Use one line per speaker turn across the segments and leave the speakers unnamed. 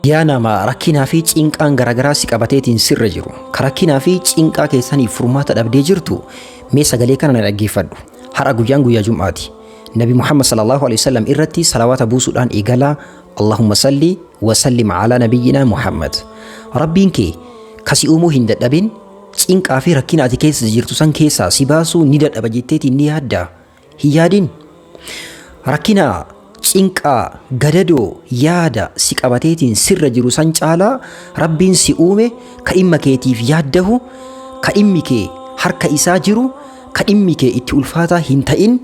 Yaa nama rakkinaa fi cinqaan garaagaraa si qabateetiin sirra jiru, ka rakkinaa fi cinqaa keessaniif furmaata dhabdee jirtu, mee sagalee kana na dhaggeeffadhu. Har'a guyyaan guyyaa Jum'aati. Nabi Muhammad sallallahu alaihi wasallam irratti salawaata buusuudhaan eegalaa. Allahumma salli wa sallim ala nabiyyina Muhammad. Rabbiin kee kasi uumuu hin dadhabin, cinqaa fi rakkina ati keessa jirtu san keessaa si baasuu ni dadhaba jetteetiin ni yaaddaa? Hin yaadin. Rakkina, cinqaa, gadadoo, yaada si qabateetiin sirra jiru san caalaa Rabbiin si uume ka dhimma keetiif yaaddahu, ka dhimmi kee harka isaa jiru, ka dhimmi kee itti ulfaataa hin ta'in,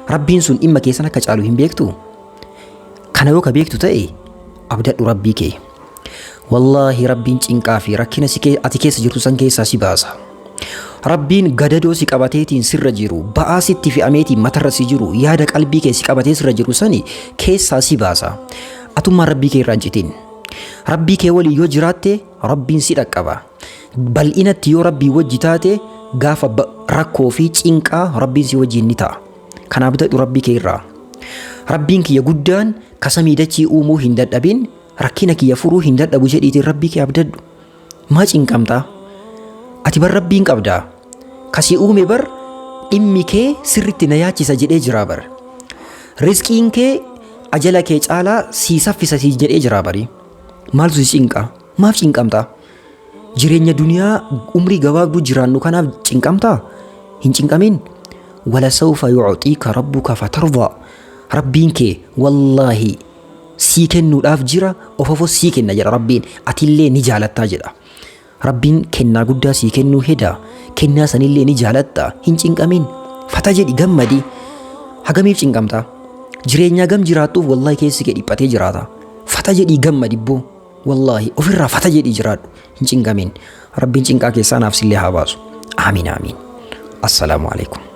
Rabbiin sun dhimma kee san akka caalu hin beektuu? Kana yoo ka beektu ta'e, abdadhu Rabbii kee. Wallaahi, Rabbiin cinqaa fi rakkina si ati keessa jirtu san keessaa si baasa. Rabbiin gadadoo si qabateetiin sirra jiru, ba'aa sitti fe'ameetiin matarra si jiru, yaada qalbii kee si qabatee sirra jiru sani keessaa si baasa. Atummaan Rabbii kee irraa hin citin. Rabbii kee waliin yoo jiraatte, Rabbiin si dhaqqaba. Bal'inatti yoo Rabbii wajji taate, gaafa rakkoo fi cinqaa Rabbiin si wajjiin ni ta'a. Kanaaf abdadhu Rabbii kee irraa. Rabbiin kiyya guddaan ka samii dachii uumuu hin dadhabin, rakkina kiyya furuu hin dadhabu jedhiitiin Rabbii kee abdadhu. Maa cinqamtaa? Ati bar Rabbiin qabdaa. Kasii uume bar dhimmi kee sirritti na yaachisa jedhee jiraa bar. Rizqiin kee ajala kee caalaa sii saffisa sii jedhee jiraa bari. Maaltu si cinqaa? Maaf cinqamtaa? Jireenya duniyaa umrii gabaabduu jiraannu kanaaf cinqamtaa? Hin cinqamin. Wala sawfa yu'xiika rabbuka fatardaa. Rabbiin kee wallaahi sii kennuudhaaf jira, ofafo sii kenna jedha Rabbiin, atillee ni jaalattaa jedha. Rabbiin kennaa guddaa sii kennuu heda, kennaa sanillee ni jaalatta. Hin cinqamin, fata jedhi, gammadi. Hagamiif cinqamtaa? Jireenyaa gam jiraattuuf wallaahi keessi kee dhiphatee jiraata. Fata jedhii gammadi boo. Wallaahi ofirraa fata jedhii jiraadhu, hin cinqamin. Rabbiin cinqaa keessaa naaf sillee haa baasu. Aamiin, aamiin. Assalaamu alaikum.